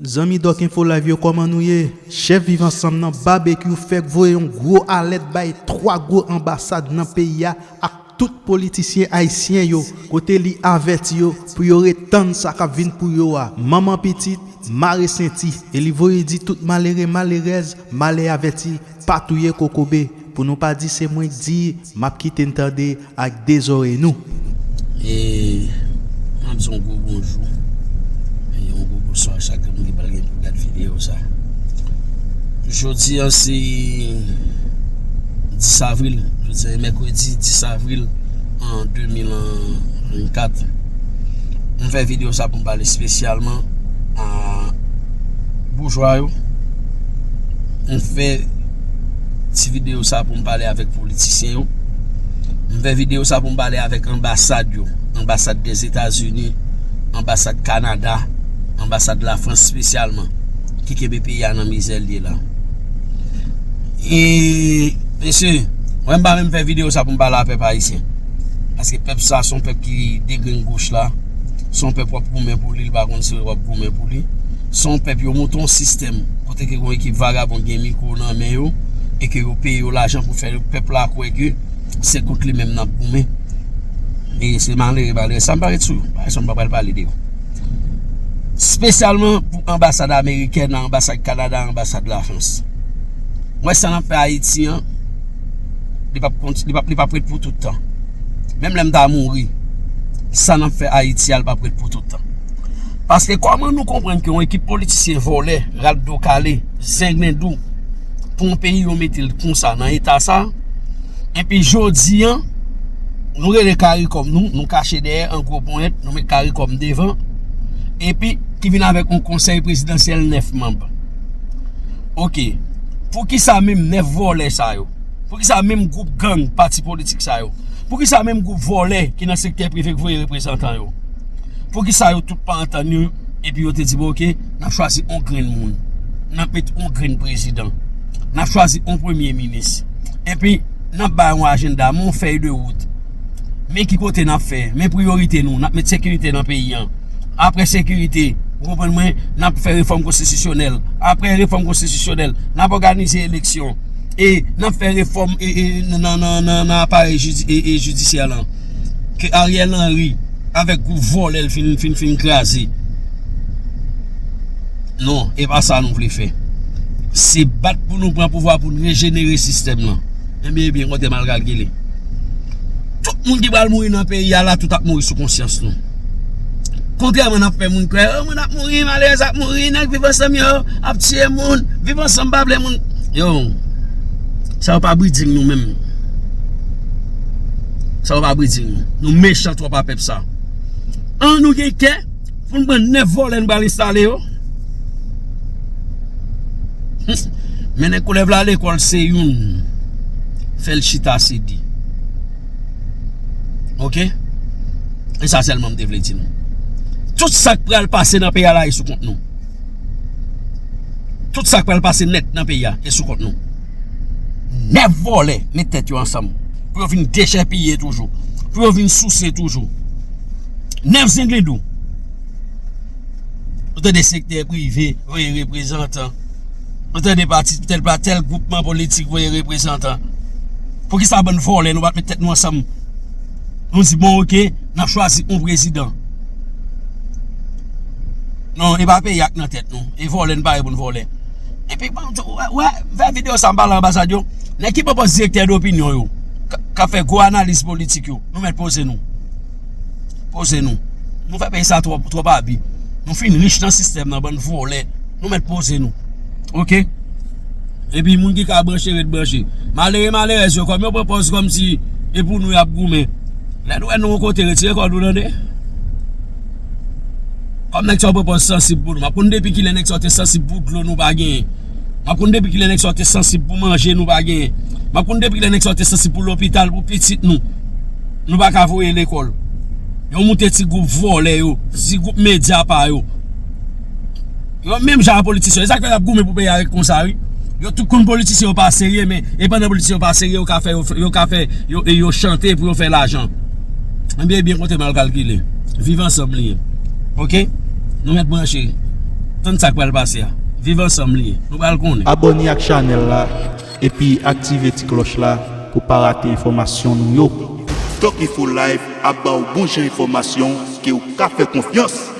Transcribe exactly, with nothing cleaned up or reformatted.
Zanmi Doc Info Live yo, kòman nou ye? Chèf Viv Ansanm nan, Babekyou, fèk voye yon gwo alèt bay twa gwo anbasad nan peyi a ak tout politisyen ayisyen yo, kote li avèti yo pou yo ret tann sa k ap vin pou yo a. Manman pitit, mare senti, e li voye di tout malere, malerèz, malè avèti, pa touye kokobe, pou nou pa di se mwen k di, m ap kite n tande ak de zòrèy nou. E m ap di yon gwo bonjou e yon gwo bonswa a chak moun ki pral gen pou gad videyo sa. Jodi a se dis avril, jodi a se mèkredi dis avril an de mil vennkat. M fè videyo sa pou m pale espesyalman a boujwa yo. M fè ti videyo sa pou m pale avèk politisyen yo. M fè videyo sa pou m pale avèk anbasad yo, anbasad Dèzetazini, anbasad Kanada, anbasad Lafrans espesyalman, ki kenbe peyi a nan mizè l ye la. E, mesye, mwen m pa menm fè videyo sa pou m pale a pèp ayisyen. Paske pèp sa se yon pèp ki degrenn goch la. Se yon pèp w ap goumen pou li, li pa konn si w ap goumen pou li. Se yon pèp yo monte yon sistèm kote ke yon ekip vagabon gen mikwo nan men yo e ke yo peye yo lajan pou fè pèp la kwè ke se kont li menm n ap goumen. E se malere, malere. Sa m pa ret sou yo. Pèsonn pa pral pale de yo. Espesyalman pou anbasad amerikèn, anbasad Kanada, anbasad Lafrans. Mwen sa n ap fè Ayiti an, li p ap kont-, li p ap, li p ap ret pou tout tan. Menm lè m ta mouri, sa n ap fè Ayiti a, li p ap ret pou tout tan. Paske kòman nou konprann ke yon ekip politisyen vòlè, rat do kale, zenglendou, pou yon peyi yo mete l konsa nan eta sa, epi jodi a, nou rele karikòm nou, nou kache dèyè an gwo ponyèt, nou met karikòm devan, epi ki vin avèk yon konsèy prezidansyèl nèf manm. Oke, poukisa menm nèf vòlè sa yo? Poukisa menm gwoup gang pati politik sa yo? Poukisa menm gwoup vòlè ki nan sektè prive k voye reprezantan yo? Poukisa yo tout pa antann yo epi yo te di, bon, oke, n ap chwazi yon grenn moun, n ap met yon grenn prezidan, n ap chwazi yon premye minis, epi n ap bay yon ajanda, men yon fèy de wout. Men ki kote n ap fè, men priyorite nou, n ap met sekirite nan peyi a. Apre sekirite, ou konprann mwen, n ap fè refòm konstitisyonèl. Apre refòm konstitisyonèl, n ap òganize eleksyon. E n ap fè refòm, e, e, nan, nan, nan, nan aparèy jidi-, e, e, jidisyè lan. Ke Ariel Henry avèk gwoup vòlè l fin, fin, fin kraze. Non, e pa sa nou vle fè. Se bat pou nou pran pouvwa pou n rejenere sistèm lan. Ebyen, ebyen, kote mal kalkile. Tout moun ki pral mouri nan peyi a la, tout ap mouri sou konsyans nou. Kontrèman, n ap fè moun kwè, oh, moun ap mouri, malerèz ap mouri, nèg Viv Ansanm yo ap tiye moun, Viv Ansanm pa vle moun. Yo, sa yo pa briding nou menm. Sa yo pa briding nou. Nou mechan twòp a pèp sa. An nou gen kè, pou n pran nèf vòlè n pral enstale yo. Mennen koulèv la lekòl se youn. Fè l chita se de. Oke? E sa sèlman m te vle di nou. Tout sa k pral pase nan peyi a la e sou kont nou. Tout sa k pral pase nèt nan peyi a e sou kont nou. Nèf vòlè met tèt yo ansanm pou yo vin dechèpiye toujou, pou yo vin souse toujou. Nèf zenglendou. Ou tande sektè prive voye reprezantan. Ou tande pati tèl pa tèl gwoupman politik voye reprezantan. Poukisa bann vòlè nou pa t met tèt nou ansanm? Nou di, bon, oke, n ap chwazi yon prezidan. Non, e pa peyi a k nan tèt nou. E vòlè, n pare pou n vòlè. Epi, bon, wè, wè, fè videyo sa, m pale anbasad yo. Nèg ki pran pòs direktè dopinyon yo, k, k ap fè gwo analiz politik yo, nou mèt poze nou. Poze nou. Nou fè peyi sa twòp, twòp abi. Nou fin rich nan sistèm nan, bann vòlè. Nou mèt poze nou. Oke? Epi moun ki ka branche, ret branche. Malere, malerèz yo, kòm yo pran pòz kòmsi e pou nou y ap goumen. Lè nou wè nou yon kote, retire kò nou, tande. Kòm nèg sa yo pran pòz sansib pou nou. M ap konn depi kilè nèg sa yo te sansib pou dlo nou pa genyen. M ap konn depi kilè nèg sa yo te sansib pou manje nou pa genyen. M ap konn depi kilè nèg sa yo te sansib pou lopital, pou pitit nou. Nou pa ka voye lekòl. Yo moute ti gwoup vòlè yo, ti gwoup medya pa yo. Yo menm jan a politisyen. E sa k fè y ap goumen pou peyi a ret konsa, wi. Yo tout konn politisyen yo pa serye, men e pandan politisyen yo pa serye, yo ka fè, yo, yo ka fè, yo, e yo chante pou yo fè lajan. Ebyen, ebyen, kote mal kalkile. Viv Ansanm li ye. Oke? Nou mèt branche. Tann sa k pral pase a. Viv ansanm li ye. Nou pral konnen. Abòne ak chanèl la epi aktive ti klòch la pou pa rate enfòmasyon nou yo. Talk Info Live ap ba w bon jan enfòmasyon ke w ka fè konfyans.